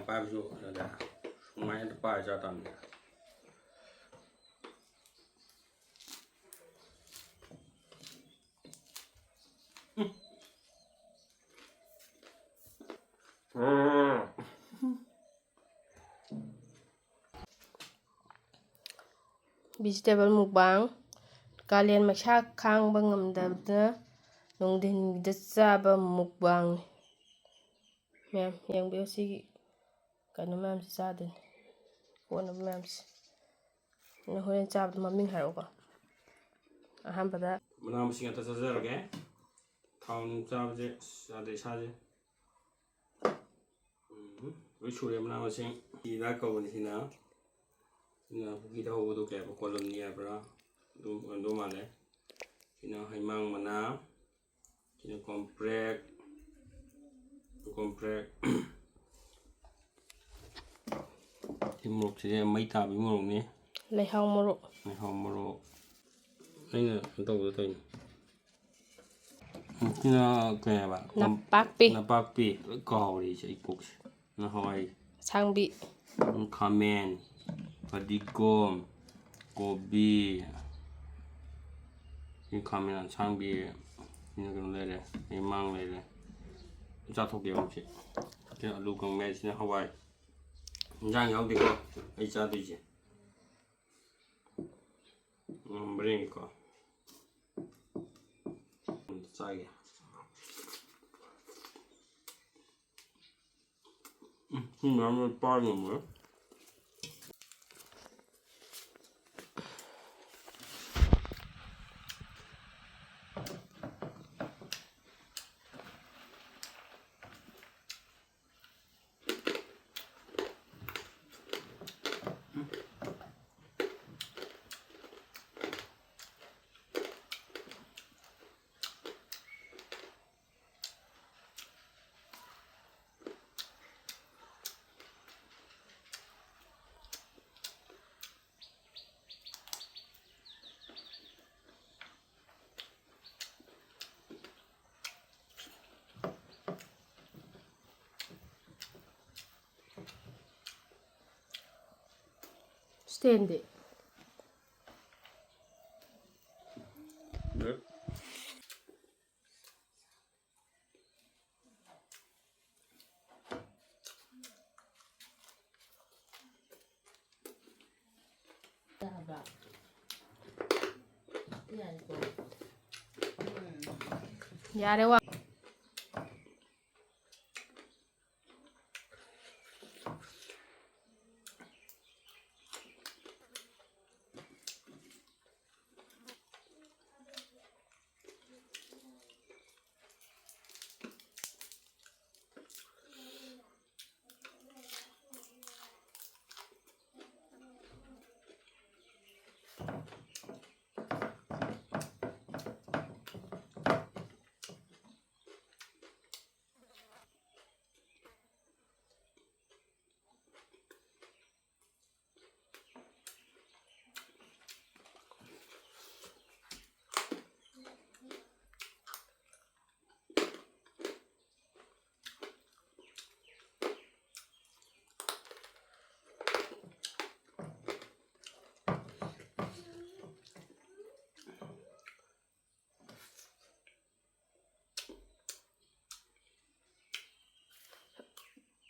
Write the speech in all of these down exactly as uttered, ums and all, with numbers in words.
ꯄꯥꯏꯕꯁꯨ ꯌꯥꯗꯦ꯫ ꯁꯨꯃꯥꯏꯅ ꯄꯥꯏꯔ ꯆꯥ ꯇꯥꯕꯅꯤ꯫ Vegetable mukbang꯫ ꯀꯥꯂꯦꯟ ꯃꯩꯁꯥ ꯈꯥꯡꯕ ꯉꯝꯗꯕꯅ ꯅꯨꯡꯊꯤꯟꯒꯤꯗ ꯆꯥꯕ mukbangꯅꯤ꯫ ꯃꯌꯥꯝ ꯌꯦꯡꯕꯤꯌꯨ ꯁꯤꯒꯤ ꯀꯩꯅꯣ ꯃꯌꯥꯝꯁꯤ ꯆꯥꯗꯣꯏꯅꯤ꯫ ꯀꯣꯟꯅꯕ ꯃꯌꯥꯝꯁꯤ꯫ ꯅꯪ ꯍꯣꯔꯦꯟ ꯆꯥꯕꯗ ꯃꯃꯤꯡ ꯍꯥꯏꯔꯛꯎꯀꯣ꯫ ꯑꯍꯥꯟꯕꯗ ꯃꯅꯥ ꯃꯁꯤꯡ ꯉꯥꯛꯇ ꯆꯥꯖꯔꯒꯦ꯫ ꯊꯥꯎ ꯅꯨꯡ ꯆꯥꯕꯁꯦ ꯑꯁ ꯌꯥꯗꯦ ꯏꯁꯥꯁꯦ꯫ ꯎꯝ, ꯂꯣꯏ ꯁꯨꯔꯦ ꯃꯅꯥ ꯃꯁꯤꯡ꯫ ꯍꯤꯗꯥꯛ ꯀꯧꯕꯅꯤ ꯁꯤꯅ꯫ ꯁꯤꯅ ꯄꯨꯈ꯭ꯔꯤꯗ ꯍꯧꯕꯗꯣ ꯀꯩ ꯍꯥꯏꯕ? ꯀꯣꯂꯝꯅꯤ ꯍꯥꯏꯕ꯭ꯔꯥ? ꯑꯗꯨ ꯑꯣꯏꯔꯝꯗꯧ ꯃꯥꯜꯂꯦ꯫ ꯁꯤꯅ ꯍꯩꯃꯥꯡ ꯃꯅꯥ꯫ ꯁꯤꯅ ꯀꯣꯝꯄ꯭ꯔꯦꯛ꯫ ꯀꯣꯝꯄ꯭ꯔꯦꯛ꯫ ꯁꯤ ꯃꯣꯔꯣꯛꯁꯤꯗꯤ ꯃꯩ ꯇꯥꯕꯤ ꯃꯣꯔꯣꯛꯅꯤ꯫ ꯂꯩꯍꯥꯎ ꯃꯣꯔꯣꯛ꯫ ꯂꯩꯍꯥꯎ ꯃꯣꯔꯣꯛ꯫ ꯑꯩꯅ ꯀꯩꯅꯣ ꯇꯧꯕꯗ ꯇꯧꯔꯤꯅꯤ꯫ ꯁꯤꯅ ꯀꯩ ꯍꯥꯏꯕ? ꯅꯄꯥꯛꯄꯤ꯫ ꯅꯄꯥꯛꯄꯤ꯫ ꯂꯣꯏ ꯀꯥꯎꯔꯦ ꯑꯩꯁꯦ, ꯑꯩ ꯀꯣꯛꯁꯦ꯫ ꯅꯍꯥꯟꯋꯥꯏ꯫ ꯑꯁꯥꯡꯕꯤ꯫ ꯈꯥꯃꯦꯟ, ꯐꯗꯤꯒꯣꯝ, ꯀꯣꯕꯤ, ꯁꯤ ꯈꯥꯃꯦꯟ ꯑꯁꯥꯡꯕꯤ, ꯁꯤꯅ ꯀꯩꯅꯣ ꯂꯩꯔꯦ, ꯍꯩꯃꯥꯡ ꯂꯩꯔꯦ꯫ ꯆꯥꯊꯣꯛꯀꯦ ꯍꯧꯖꯤꯛ꯫ ꯁꯤ ꯑꯂꯨ ꯀꯪꯃꯦꯠ, ꯁꯤꯅ ꯍꯋꯥꯏ꯫ ꯏꯟꯖꯥꯡ ꯌꯥꯎꯗꯦꯀꯣ ꯑꯩ ꯆꯥꯗꯣꯏꯁꯦ꯫ ꯉꯝꯕ꯭ꯔꯥ ꯌꯦꯡꯒꯦꯀꯣ꯫ ꯑꯝꯇ ꯆꯥꯒꯦ꯫ ꯎꯝ, ꯁꯤ ꯃꯌꯥꯝ ꯂꯣꯏ ꯄꯥꯏ ꯉꯝꯃꯣꯏ꯫ ꯆꯦꯟꯗꯦ꯫ ꯌꯥꯔꯦ ꯋꯥ꯫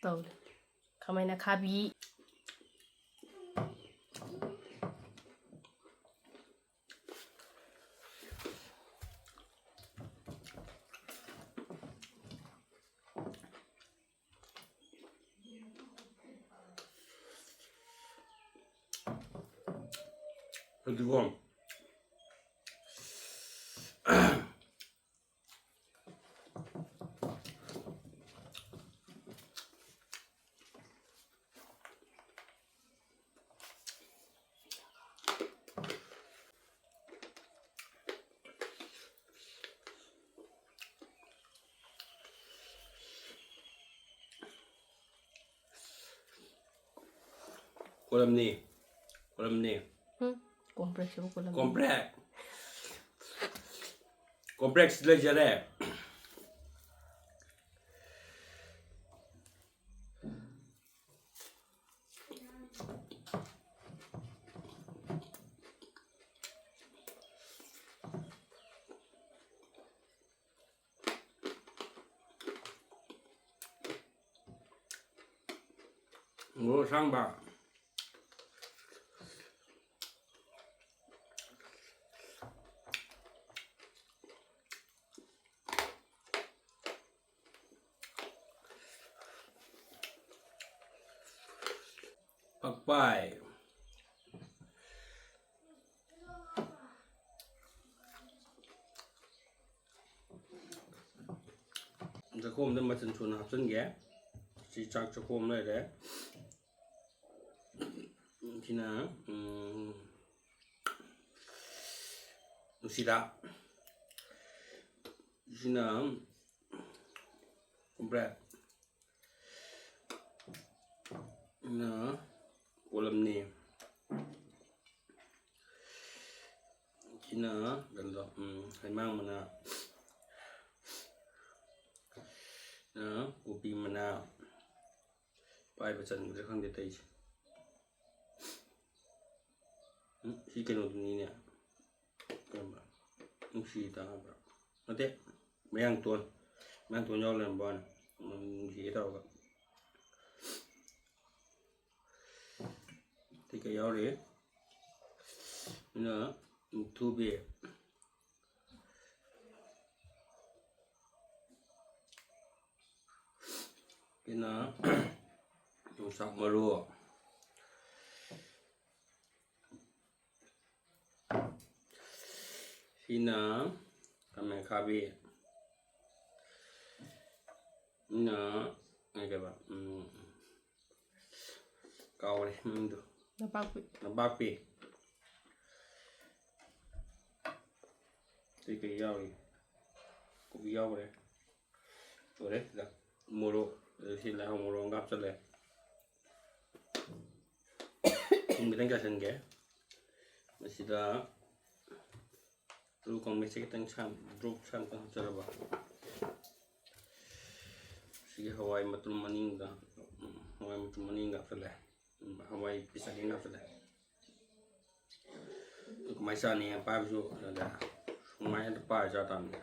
ꯇꯧꯔꯦ꯫ ꯈꯥꯃꯦꯟ ꯑꯈꯥꯕꯤ꯫ ꯐꯗꯤꯒꯣꯝ꯫ ꯀꯣꯂꯝꯅꯤ꯫ ꯀꯣꯂꯝꯅꯤ꯫ ꯎꯝ, ꯀꯣꯝꯄ꯭ꯔꯦꯛꯁꯤꯕꯨ ꯀꯣꯂꯝꯅꯤ꯫ ꯀꯣꯝꯄ꯭ꯔꯦꯛ꯫ ꯀꯣꯝꯄ꯭ꯔꯦꯛꯁ ꯂꯩꯖꯔꯦ꯫ ꯃꯣꯔꯣꯛ ꯑꯁꯥꯡꯕ꯫ ꯄꯛꯄꯥꯏ꯫ ꯆꯥꯛꯈꯣꯝꯗ ꯃꯆꯜ ꯁꯨꯅ ꯍꯥꯞꯆꯤꯟꯒꯦ꯫ ꯁꯤ ꯆꯥꯛ ꯆꯥꯛꯈꯣꯝ ꯂꯩꯔꯦ꯫ ꯁꯤꯅ, ꯎꯝ, ꯅꯨꯡꯁꯤꯗꯥꯛ꯫ ꯁꯤꯅ ꯀꯣꯝꯄ꯭ꯔꯦꯛ꯫ ꯁꯤꯅ ꯀꯣꯂꯝꯅꯤ꯫ ꯁꯤꯅ ꯀꯩꯅꯣꯗꯣ, ꯎꯝ, ꯍꯩꯃꯥꯡ ꯃꯅꯥ꯫ ꯁꯤꯅ ꯀꯣꯕꯤ ꯃꯅꯥ꯫ ꯄꯥꯏꯕ ꯆꯟꯒꯗ꯭ꯔꯥ ꯈꯪꯗꯦ ꯇꯧꯔꯤꯁꯦ꯫ ꯎꯝ, ꯁꯤ ꯀꯩꯅꯣꯗꯨꯅꯤꯅꯦ꯫ ꯀꯔꯝꯕ? ꯅꯨꯡꯁꯤ ꯍꯤꯗꯥꯛ ꯍꯥꯏꯕ꯭ꯔꯥ? ꯅꯠꯇꯦ, ꯃꯌꯥꯡꯇꯣꯟ꯫ ꯃꯌꯥꯡꯇꯣꯟ ꯌꯥꯎ ꯂꯩꯔꯝꯕ ꯋꯥꯅꯤ꯫ ꯎꯝ, ꯅꯨꯡꯁꯤꯒꯦ ꯇꯧꯔꯒ꯫ ꯀꯩꯀꯩ ꯌꯥꯎꯔꯤ? ꯑꯗꯨꯅ ꯃꯨꯛꯊ꯭ꯔꯨꯕꯤ꯫ ꯁꯤꯅ ꯌꯣꯡꯆꯥꯛ ꯃꯔꯨ꯫ ꯁꯤꯅ ꯈꯥꯃꯦꯟ ꯑꯈꯥꯕꯤ꯫ ꯁꯤꯅ, ꯑ, ꯀꯩꯕ, ꯎꯝ, ꯀꯥꯎꯔꯦ ꯃꯃꯤꯡꯗꯣ꯫ ꯅꯄꯥꯛꯄꯤ꯫ ꯅꯄꯥꯛꯄꯤ꯫ ꯀꯩꯀꯩ ꯌꯥꯎꯔꯤ? ꯀꯣꯕꯤ ꯌꯥꯎꯈ꯭ꯔꯦ꯫ ꯂꯣꯏꯔꯦ ꯁꯤꯗ꯫ ꯃꯣꯔꯣꯛ, ꯑꯗꯨ ꯁꯤ ꯂꯥꯏꯍꯧ ꯃꯣꯔꯣꯛ ꯑꯃꯒ ꯍꯥꯞꯆꯜꯂꯦ꯫ ꯊꯨꯝ ꯈꯤꯇꯪ ꯆꯥꯏꯁꯤꯟꯒꯦ꯫ ꯃꯁꯤꯗ ꯑꯂꯨ ꯀꯥꯡꯃꯦꯠꯁꯦ ꯈꯤꯇꯪ ꯁꯥꯡ-, ꯗ꯭ꯔꯣꯞ ꯁꯥꯡꯇꯪ ꯍꯥꯞꯆꯔꯕ꯫ ꯁꯤꯒꯤ ꯍꯋꯥꯏ ꯃꯇꯨꯝ ꯑꯅꯤꯒ, ꯎꯝ, ꯍꯋꯥꯏ ꯃꯇꯨꯝ ꯑꯅꯤꯒ ꯍꯥꯞꯆꯜꯂꯦ꯫ ꯎꯝ, ꯍꯋꯥꯏ ꯄꯤꯁ ꯑꯅꯤꯒ ꯍꯥꯞꯆꯜꯂꯦ꯫ ꯑꯗꯨ ꯀꯃꯥꯏꯅ ꯆꯥꯅꯤ? ꯄꯥꯏꯕꯁꯨ ꯌꯥꯗꯦ꯫ ꯁꯨꯃꯥꯏꯅ ꯄꯥꯏꯔ ꯆꯥ ꯇꯥꯕꯅꯤ꯫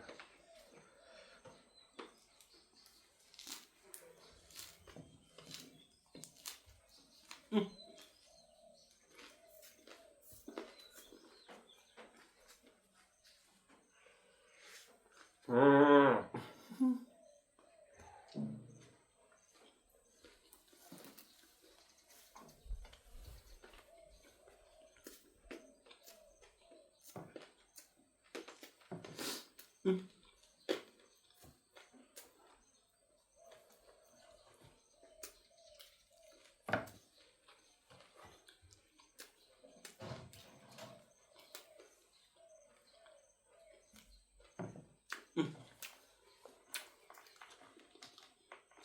ꯎꯝ꯫ ꯎꯝ꯫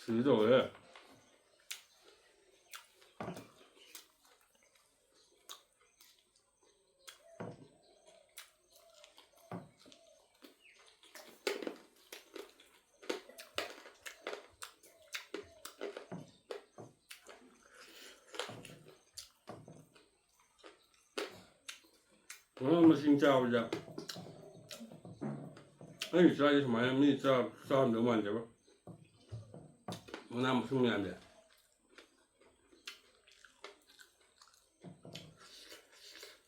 ꯁꯤꯒꯦ ꯇꯧꯋꯦꯍꯦ꯫ ꯃꯅꯥ ꯃꯁꯤꯡ ꯆꯥꯕꯗ ꯑꯩꯅ ꯆꯥꯔꯤꯁꯦ ꯁꯨꯃꯥꯏꯅ ꯃꯤ ꯆꯥ-, ꯆꯥꯔꯝꯗꯧ ꯃꯥꯟꯗꯦꯕ꯫ ꯃꯅꯥ ꯃꯁꯤꯡ ꯃꯌꯥꯝꯁꯦ꯫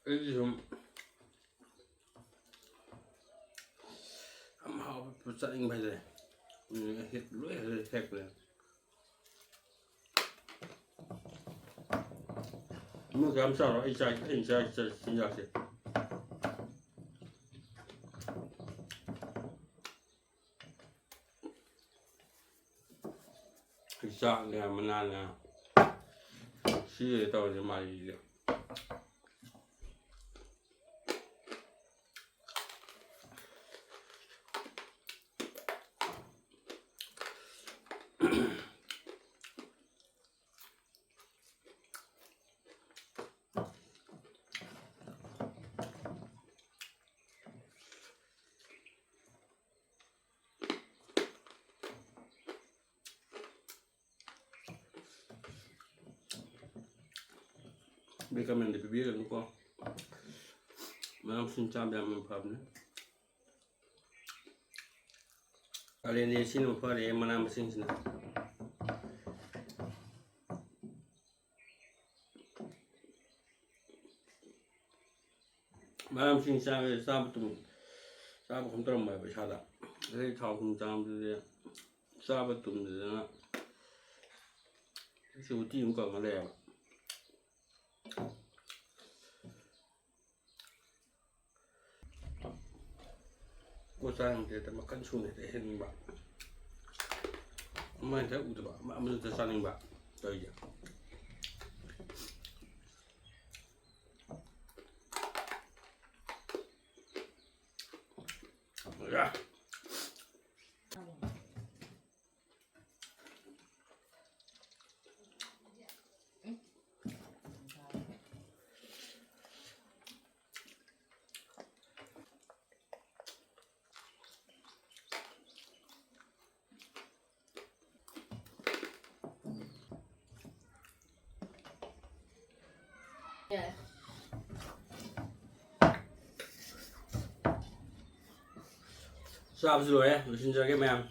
ꯑꯩꯗꯤ ꯁꯨꯝ ꯌꯥꯝ ꯍꯥꯎꯕ ꯄꯣꯠ ꯆꯥꯅꯤꯡꯕ ꯍꯥꯏꯇꯥꯔꯦ꯫ ꯎꯝ, ꯍꯦꯛ-, ꯂꯣꯏ ꯍꯦꯛ-, ꯍꯦꯛꯄꯅꯦ꯫ ꯅꯪ ꯀꯌꯥꯝ ꯆꯥꯔꯣ? ꯑꯩ ꯆꯥ-, ꯑꯩꯅ ꯆꯥ-, ꯆꯥ-, ꯆꯤꯟꯖꯥꯛꯁꯦ꯫ ꯆꯥꯛꯅꯦ, ꯃꯅꯥꯅꯦ꯫ ꯁꯤ ꯇꯧꯔꯤꯁꯦ ꯃꯥꯒꯤꯁꯦ꯫ Recommend ꯄꯤꯕꯤꯒꯅꯨꯀꯣ꯫ ꯃꯅꯥ ꯃꯁꯤꯡ ꯆꯥꯕ ꯌꯥꯝꯅ ꯐꯕꯅꯦ꯫ ꯀꯥꯂꯦꯟꯗꯤ ꯁꯤꯅ ꯐꯔꯦ, ꯃꯅꯥ ꯃꯁꯤꯡꯁꯤꯅ꯫ ꯃꯅꯥ ꯃꯁꯤꯡ ꯆꯥꯕ, ꯆꯥꯕ ꯇꯨꯝ-, ꯆꯥꯕ ꯀꯩꯝ ꯇꯧꯔꯝꯃꯣꯏꯕ ꯏꯁꯥꯗ꯫ ꯑꯗꯩ ꯊꯥꯎ ꯊꯨꯝ ꯆꯥꯕꯗꯨꯗꯤ ꯆꯥꯕ ꯇꯨꯝꯗꯗꯅ ꯁꯤ ꯎꯇꯤ ꯑꯃ ꯀꯪꯉ ꯂꯩꯌꯦꯕ꯫ ꯀꯣꯠ ꯆꯥꯅꯤꯡꯗꯦꯗ, ꯃꯈꯜ ꯁꯨꯅ ꯍꯦꯛꯇ ꯍꯦꯟꯅꯤꯡꯕ꯫ ꯑꯃ ꯍꯦꯛꯇ ꯎꯗꯕ, ꯑꯃ, ꯑꯃꯗꯨꯗ ꯆꯥꯅꯤꯡꯕ ꯇꯧꯔꯤꯁꯦ꯫ ꯆꯥꯕꯁꯨ ꯂꯣꯏꯔꯦ, ꯂꯣꯏꯁꯤꯟꯖꯔꯒꯦ ꯃꯌꯥꯝ꯫